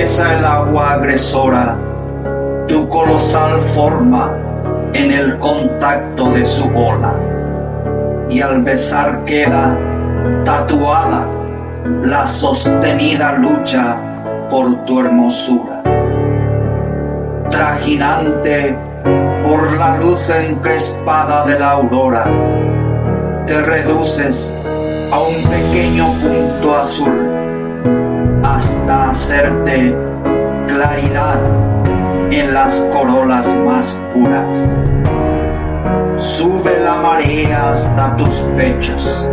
Atraviesa el agua agresora tu colosal forma en el contacto de su ola, y al besar queda tatuada la sostenida lucha por tu hermosura. Trajinante por la luz encrespada de la aurora, te reduces a un pequeño punto azul hasta hacerte claridad en las corolas más puras. Sube la marea hasta tus pechos,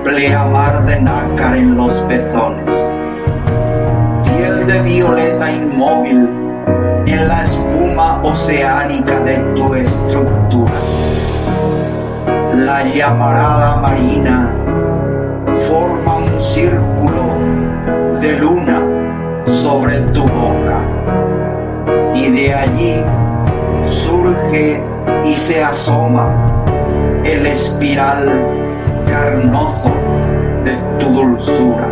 pleamar de nácar en los pezones, piel de violeta inmóvil en la espuma oceánica de tu estructura. La llamarada marina forma un círculo de luna sobre tu boca y de allí surge y se asoma el espiral carnoso de tu dulzura.